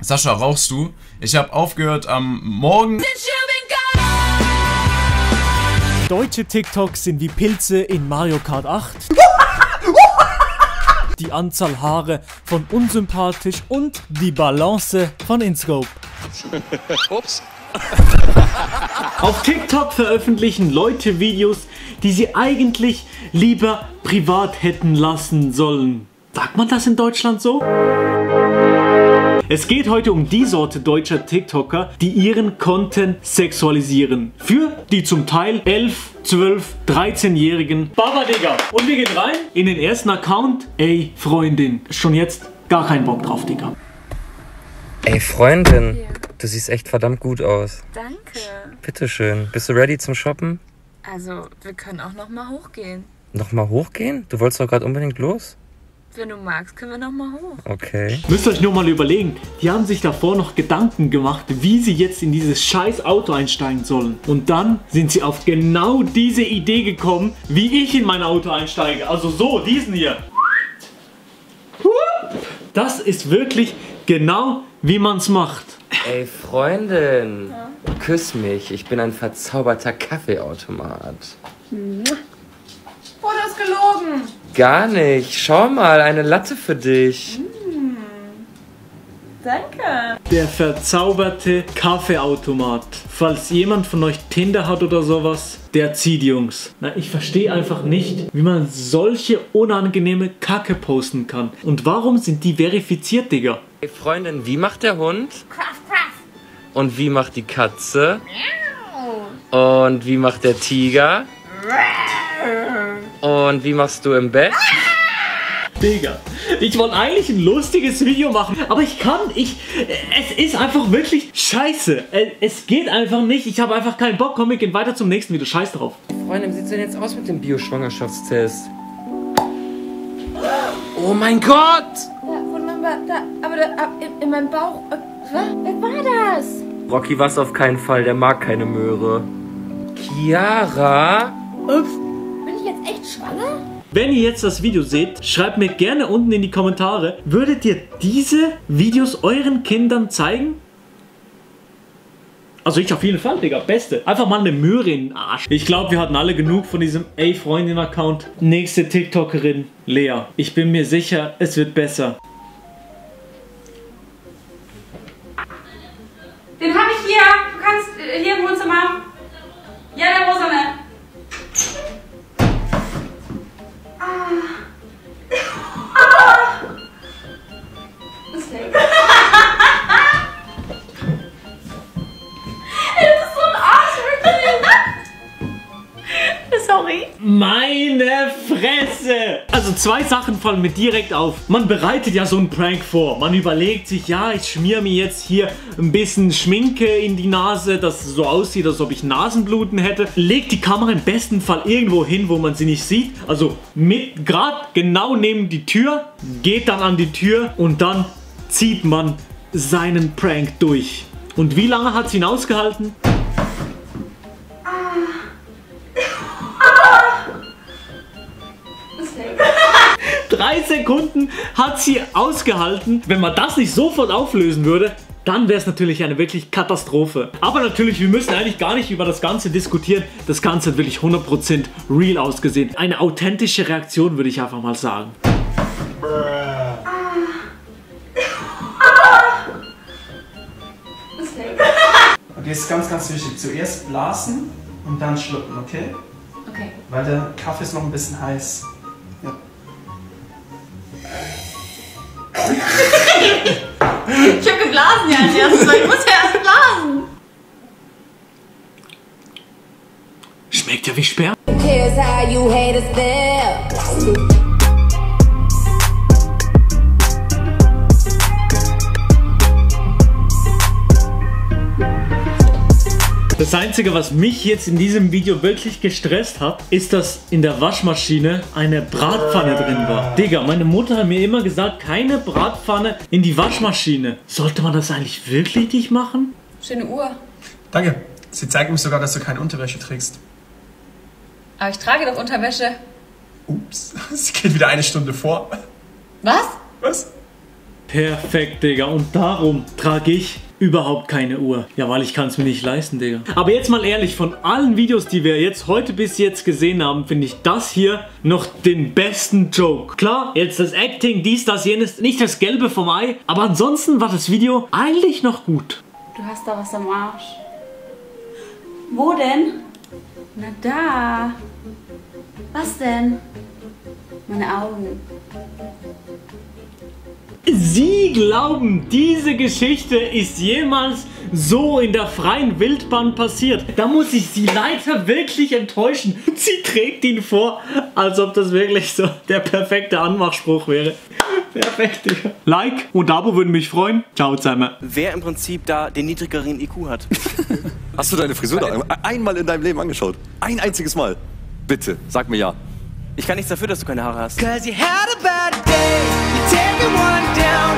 Sascha, rauchst du? Ich habe aufgehört am Morgen. Deutsche TikToks sind wie Pilze in Mario Kart 8. Die Anzahl Haare von unsympathisch und die Balance von InScope. Ups. Auf TikTok veröffentlichen Leute Videos, die sie eigentlich lieber privat hätten lassen sollen. Sagt man das in Deutschland so? Es geht heute um die Sorte deutscher TikToker, die ihren Content sexualisieren. Für die zum Teil 11, 12, 13-jährigen Baba, Digga. Und wir gehen rein in den ersten Account. Ey, Freundin. Schon jetzt gar keinen Bock drauf, Digga. Ey, Freundin. Du siehst echt verdammt gut aus. Danke. Bitteschön. Bist du ready zum Shoppen? Also, wir können auch noch mal hochgehen. Noch mal hochgehen? Du wolltest doch gerade unbedingt los? Wenn du magst, können wir noch mal hoch. Okay. Müsst ihr euch nur mal überlegen, die haben sich davor noch Gedanken gemacht, wie sie jetzt in dieses scheiß Auto einsteigen sollen. Und dann sind sie auf genau diese Idee gekommen, wie ich in mein Auto einsteige. Also so, diesen hier. Das ist wirklich genau, wie man es macht. Ey, Freundin. Ja? Küss mich. Ich bin ein verzauberter Kaffeeautomat. Oh, das ist gelogen. Gar nicht. Schau mal, eine Latte für dich. Danke. Der verzauberte Kaffeeautomat. Falls jemand von euch Tinder hat oder sowas, der zieht, Jungs. Na, ich verstehe einfach nicht, wie man solche unangenehme Kacke posten kann. Und warum sind die verifiziert, Digga? Ey, Freundin, wie macht der Hund? Und wie macht die Katze? Und wie macht der Tiger? Und wie machst du im Bett? Digga, ich wollte eigentlich ein lustiges Video machen, aber es ist einfach wirklich scheiße. Es geht einfach nicht, ich habe einfach keinen Bock. Komm, wir gehen weiter zum nächsten Video, scheiß drauf. Freundin, wie sieht's denn jetzt aus mit dem Bio-Schwangerschaftstest? Oh mein Gott! In meinem Bauch. Wer war das? Rocky war's auf keinen Fall, der mag keine Möhre. Chiara? Ups. Bin ich jetzt echt schwanger? Wenn ihr jetzt das Video seht, schreibt mir gerne unten in die Kommentare, würdet ihr diese Videos euren Kindern zeigen? Also ich auf jeden Fall, Digga, beste. Einfach mal eine Möhre in den Arsch. Ich glaube, wir hatten alle genug von diesem Ey-Freundin-Account. Nächste TikTokerin, Lea. Ich bin mir sicher, es wird besser. Den habe ich hier. Du kannst hier im Wohnzimmer. Ja, der Rosane. Ist weg. Das ist so ein Arsch, wirklich. Sorry. Meine Fresse! Also zwei Sachen fallen mir direkt auf. Man bereitet ja so einen Prank vor. Man überlegt sich, ja, ich schmier mir jetzt hier ein bisschen Schminke in die Nase, dass es so aussieht, als ob ich Nasenbluten hätte. Legt die Kamera im besten Fall irgendwo hin, wo man sie nicht sieht. Also gerade genau neben die Tür, geht dann an die Tür und dann zieht man seinen Prank durch. Und wie lange hat sie ihn ausgehalten? 3 Sekunden hat sie ausgehalten. Wenn man das nicht sofort auflösen würde, dann wäre es natürlich eine wirklich Katastrophe. Aber natürlich, wir müssen eigentlich gar nicht über das Ganze diskutieren. Das Ganze hat wirklich 100% real ausgesehen. Eine authentische Reaktion, würde ich einfach mal sagen. Okay, ist ganz, ganz wichtig. Zuerst blasen und dann schlucken, okay? Okay. Weil der Kaffee ist noch ein bisschen heiß. Ja. Ich hab geblasen ja als erstes, weil ich muss ja erst blasen. Schmeckt ja wie Sperr. Das Einzige, was mich jetzt in diesem Video wirklich gestresst hat, ist, dass in der Waschmaschine eine Bratpfanne drin war. Digga, meine Mutter hat mir immer gesagt, keine Bratpfanne in die Waschmaschine. Sollte man das eigentlich wirklich nicht machen? Schöne Uhr. Danke. Sie zeigt mir sogar, dass du keine Unterwäsche trägst. Aber ich trage doch Unterwäsche. Ups, sie geht wieder 1 Stunde vor. Was? Was? Perfekt, Digga. Und darum trage ich überhaupt keine Uhr. Ja, weil ich kann es mir nicht leisten, Digga. Aber jetzt mal ehrlich, von allen Videos, die wir jetzt heute bis jetzt gesehen haben, finde ich das hier noch den besten Joke. Klar, jetzt das Acting, dies, das, jenes, nicht das Gelbe vom Ei, aber ansonsten war das Video eigentlich noch gut. Du hast da was am Arsch. Wo denn? Na da. Was denn? Meine Augen. Sie glauben, diese Geschichte ist jemals so in der freien Wildbahn passiert. Da muss ich Sie leider wirklich enttäuschen. Sie trägt ihn vor, als ob das wirklich so der perfekte Anmachspruch wäre. Perfekt, Digga. Like und Abo würden mich freuen. Ciao zusammen. Wer im Prinzip da den niedrigeren IQ hat. Hast du deine Frisur da einmal in deinem Leben angeschaut? Ein einziges Mal. Bitte, sag mir ja. Ich kann nichts dafür, dass du keine Haare hast.